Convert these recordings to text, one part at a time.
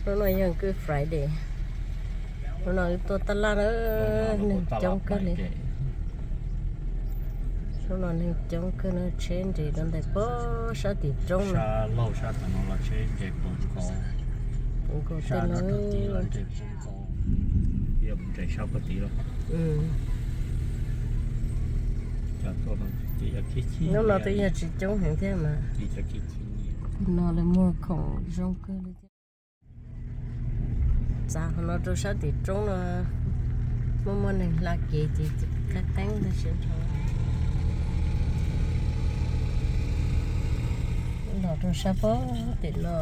Hnub no yog Good Friday, hnub no wb tuaj taj laj na, neeg coob kawg li. Hnub no neeg coob kawg na, tsheb nres rau ntawm pem sab tim roob no. Nkaus tej no. Hnub no twb yog tsis coob heev thiab mas. No lawv muag khoom zoo kawg li thiab. Txav qhov no rau sab tim roob no, muaj muaj neeg hla kev ces qeeb qeeb ntag sib nrho. Los rau sab pem tim no,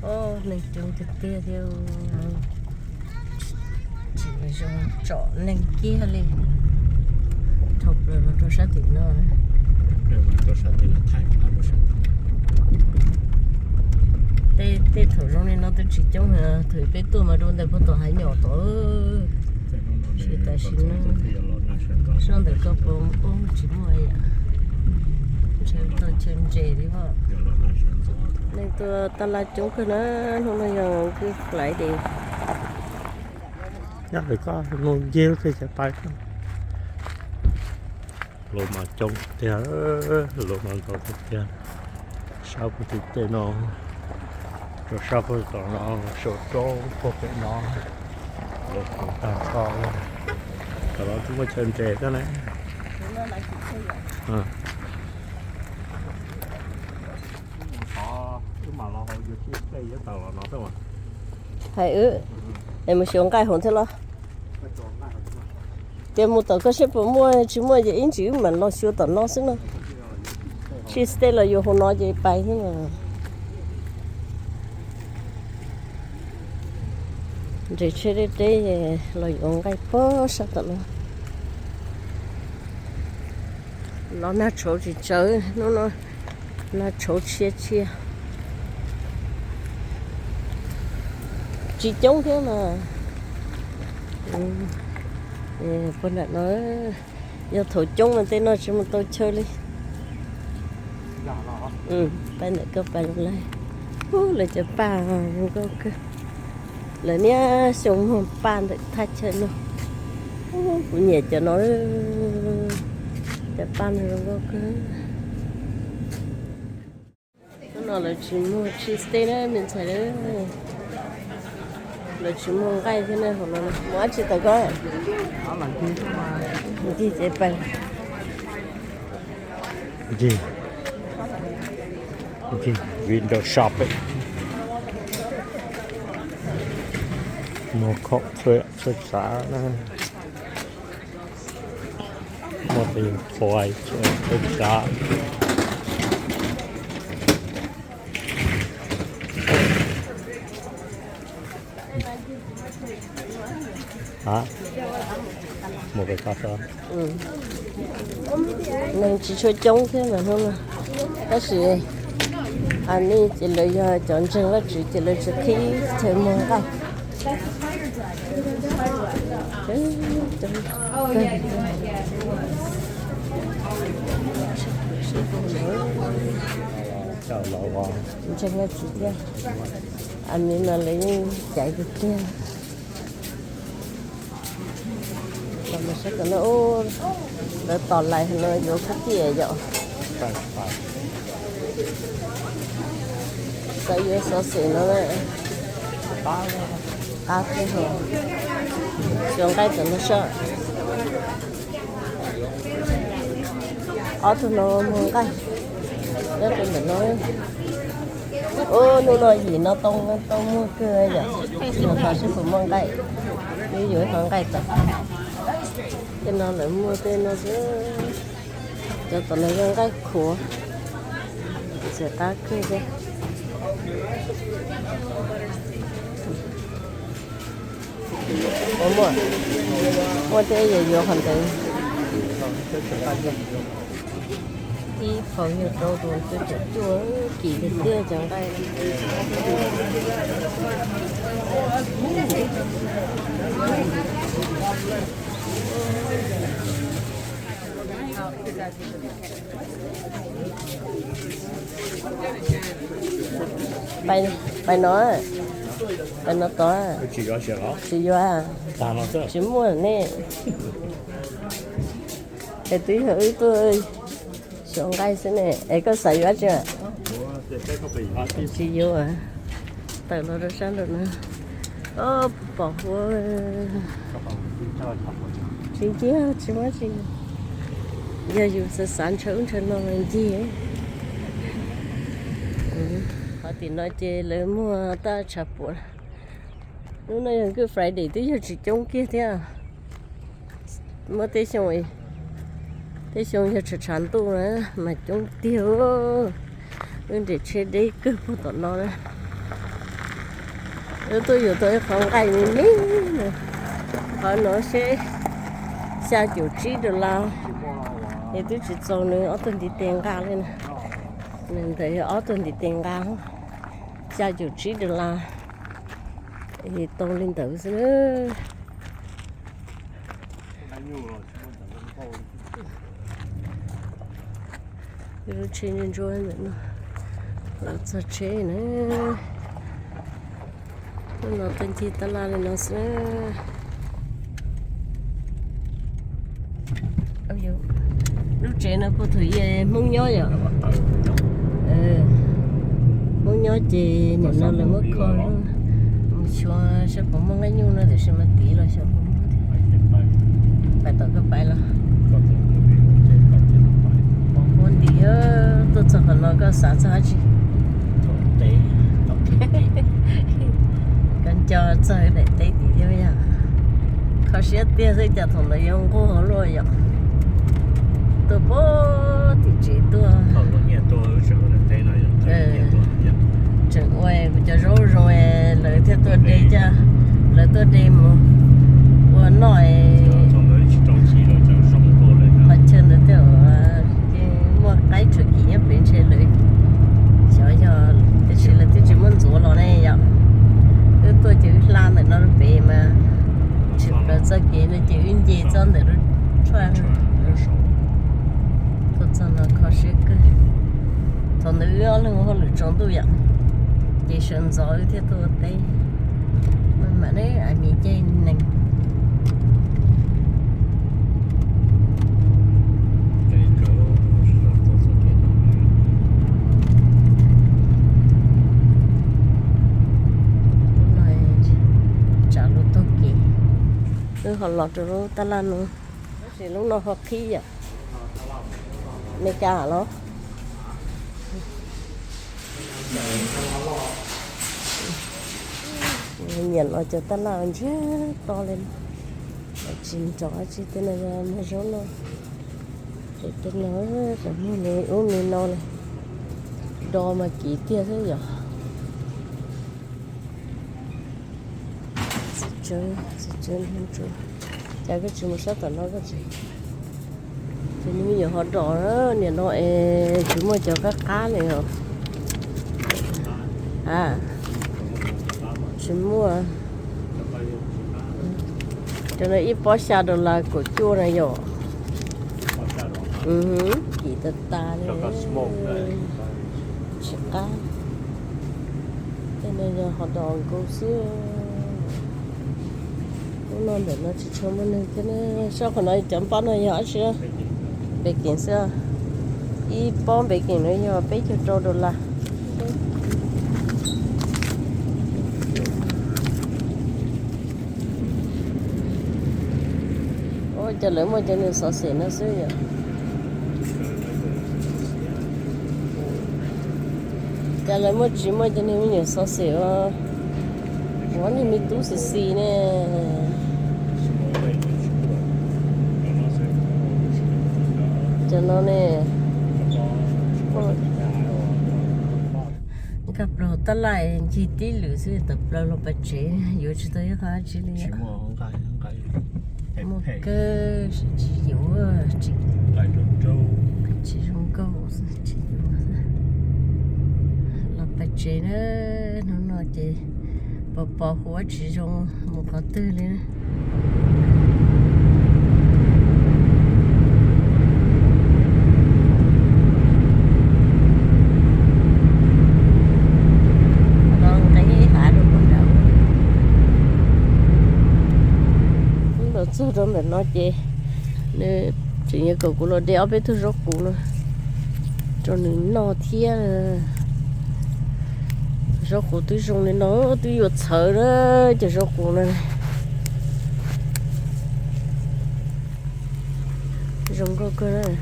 o, neeg coob tiag tiag thiab. Tsis zoo tsom neeg kiag li. Dhau plaws los rau sab tim no. Tej thaum zoo li no twb tsis coob heev, thaum peb tuaj mas dua ntawm pem tom hav nyom tod. Tam sim no sab ntawm ko puas muaj, tsis muaj yom. Ntshe tau chaw ntses li os. Neeg tuaj taj laj coob kawg na, hnub no yog Good Friday. Nyob lawm koj mus ncig lub tsev cov pais. Lus mas coob tiag, lus mas ntau tiag tiag. Sab puag tim tej no, rau sab puag tom no, saum roob puag pem no, lus tag nrho. Tom no twb muaj chaw ntses thiab na. Hais wb, es mus xyuas nqaij hauv thiab los? Ces mus tom koj seb puas muaj, tsis muaj ces ib ntsis wb mam los xyuas tom no xwb no. Tsis tej los yuav hauv no ces pais xwb na. Nres tsheb deb deb los yuav nqaij pog sab tom no. Los nag tshauv tsis tsawv hnub no, nag tshauv tshia tshia. Tsis coob thiab mas. Puag nram no, yog thaum coob mas tej no tsis mus tau chaw li. Pab ntawm koj pab lawv, lawv cov paj zoo nkauj kawg. Lawv niaj xyoo muag paj ntawm thaj chaw no. Kuv nyiam cov no, cov paj no zoo nkauj kawg. Hnub no lawv tsis muag cheese teb na me ntxhais. Lawv tsis muag nqaij thiab na, hauv no mus dab tsi tau koj? Ncig ces pais. Ncig, ncig window shopping. Muag khoom txhua txhua tsav na. Muaj tus toy txhua tsav. Mus pem ko. Neeg tsis tshua coob thiab mas hnub no, tab sis a nej ces lawv yog cov ntseeg Vajtswv ces lawv tsis qhib chaw muag nqaij. Ntseeg Vajtswv thiab, a mi mas lawv yeej caiv tiag tiag. Los mus saib tom no, lawv tos lais no yuav khaub tiaj yom. Xav yuav xov xwm no, qab thiab. Xyuas nqaij tom no saib. Ob tug no muag nqaij nyob rau ntawm no. Ub, hnub no yim no tau muag kawg yom. Mus thov seb puas muaj nqaij, wb yuav ib qho nqaij tau. Tej no lawv muag tej no xwb. Cov tom no yog nqaij khuav, txiv qab kawg thiab. Ua muaj, muaj thiab, yuav yuav qhov ntawd. Ib phaus yog rau tus cuaj caum cuaj, kim tiag tiag cov nqaij. Pais no, Peb no tod tsis yuav, tsis muaj ne. Es twb yog wb tuaj xyuas nqaij xwb ne. Es koj xav yuav tsi? Tsis yuav. Tawm los rau sab nraum no. Pom huab. Tsis ncig, tsis muaj tsi. Yog yus xav xav ntshaw ub ntshaw no mas ncig. Qhov tim no ces lawv muag tab tshav puam. Hnub no yog Good Friday twb yog tsis coob kiag thiab. Muab tej xyoo, tej xyoo yog tshav tshav ntuj na mas coob tiag. Wb nres tsheb deb kawg puag tom no na. Wb tuaj yuav tau ib qhov nqaij me me no, qhov no seb xya caum tsib dollar, es twb tsis txaus nws ob tug ntiv tes nqa li na. Nws ntawd yog ob tug ntiv tes nqa, xya caum tsib dollar, es tau li ntawd xwb na. Lub tsheb ntsuab ntsuab ntawm no, lawv txog tsheb na. Hnub no tuaj ncig tab laj li no xwb. Lub tsev no puag thaum ub Hmoob nyob yom. Hmoob nyob ces nim no lawv muab kho, mus xyuas saib puas muaj nqaij nyuj no tiam sis mas tiv los xyuas puas muaj thiab. Pais tom koj pais los. Ua nti, tuaj txog qhov no koj xav txog dab tsi? Koj nco txog daim teb tim thiab yog? Kho siab tiag xwb cas thaum ntawd yuav nquag luaj yom. Tuaj puag tim tsev tuaj. Tseem ua kuv cov zaub zoo, lawv thiaj tuaj de coj, lawv tuaj de mus ua noj. Qhov chaw ntawd tej ces muaj qaib tshua kis nyob pem ntshe lawv xyov yog, tiam sis lawv twb tsis muab ntxuav los ne yom. Wb tuaj ces wb hla ntawm no rau pem mas tshwm plaws txoj kev no ces wb nce txoj ntawm lub tshuaj. Tuaj txog no kho siab kawg. Thaum ntawd wb ob leeg ua hauj lwm tsaus ntuj yom, ces sawv ntxov wb thiaj tuaj ua teb. Maj mam ne, a mis caij nees. Tsam lub taug kev, wb ho los rau lub tab laj no. Tab sis lub no ho qhib yom. Meskas los nyiam los cov tab laj ntsiag to li. Tsis nrov tsis tej no yog muag zaub noj. Ces tej no muag me ub me no li. Do mas kiv tiag xwb yom. Txiv tsawb, txiv tsawb, cas koj tsis mus sab tom no koj tsis. Ces nws me nyuam ho dos na, nim no es tsis muaj cov qab qab li os. A, tsis muaj. Cov no ib pob xya dollar kaum cuaj na yom. Kim tas tas li. Tsis qab. Tej no yog ho dos nkaus xwb. Lub no ntawm no tsis tshua muaj neeg thiab ne. Sab qhov no cov npab no yog dab tsi? Npev keem xwb. Ib pob npev keem no yog peb caug rau dollar. Ua cas lawv muaj cov niag xov xwm no xwb yom? Cas lawv muaj tsis muaj cov niag me nyuam xov xwm os? Ua niag me tub xis xis ne. Cov no ne. Nkag plaws tab laj ncig tib lwm xwb, tawm plaws los pem tsev yuav tsis tau ib qho dab tsi li. Muaj kawg, tsis yuav, tsis zoo nkauj, tsis yuav. Los pem tsev na, hnub no ces pos pos huab tsis zoo mus qhov twg li. Los nqis hav rau puag nrad. Rau ntawm no ces nws tseem yuav kom kuv los de ob peb tug zaub qus no rau nws noj thiab. Zaub qus twb zoo li no twb yuav txhawv na, cov zaub qus no zoo nkauj kawg.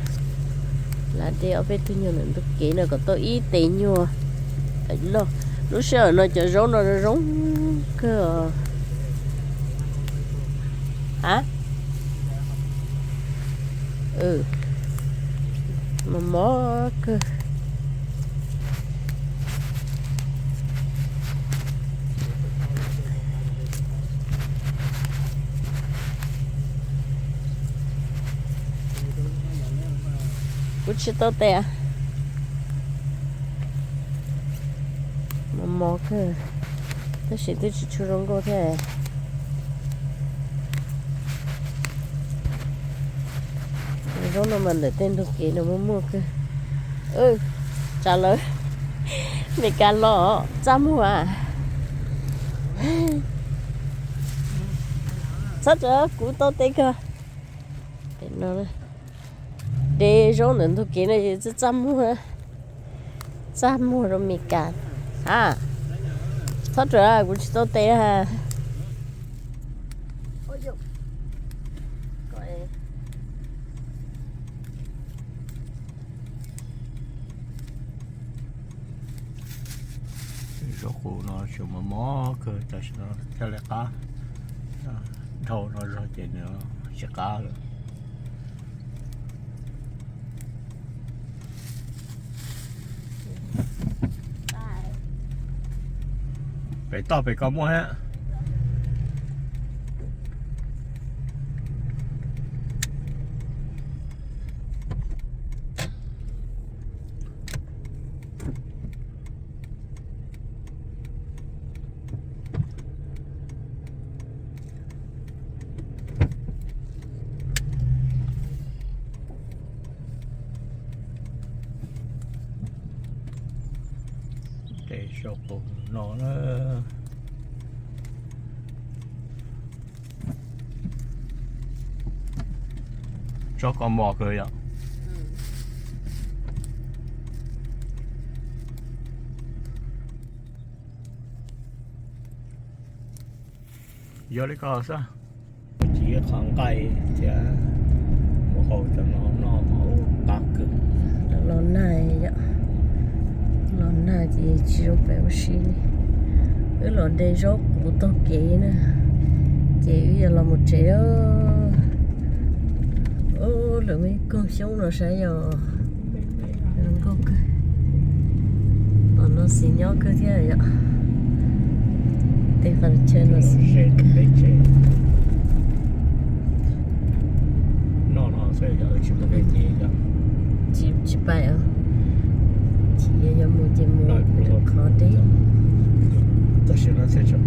Lam de ob peb tug nyuag ntawm ntug kev no kom tau ib tes nyuag noj. Lub sij hawm no cov zaub no zoo kawg. Mos mos kawg. Kuv tsis tau tes. Mos mos kawg, tab sis twb tsis tshua zoo nkauj thiab. Zaub no mas ntawm tej ntug kev no muaj muaj kawg. Tsam lawv Meskas los txaj muag a. Txhob rawm, kuv tau tes kawg. De zaub ntawm ntug kev no es txaj muag, txaj muag rau Meskas a. Txhob rawm, kuv tsis tau tes a. Zaub qus no tseem mos mos kawg, tam sim no thiaj li qab. Dhau no zog ces nws tsis qab lawm. Pem toj pem ko muaj thiab. Tes zaub qus no na. Tsob ko mos kawg yom. Yog li ko xwb. Tsis qhov nqaij thiab, mus haus cov no noj mas qab kawg. Los nag, los nag ces tsis zoo pem ua si li. Wb los de zaub qus taug kev na, ces wb yuav los mus tsev. Lawv me koog xyoob no saib yog zoo nkauj kawg. Tom no xis nyob kawg thiab yom. Tej qhov chaw no xis nyob kawg. Tsis, tsis pais os. Chim yuav mus ces mus qhov deb. Tam sim no thiaj tsis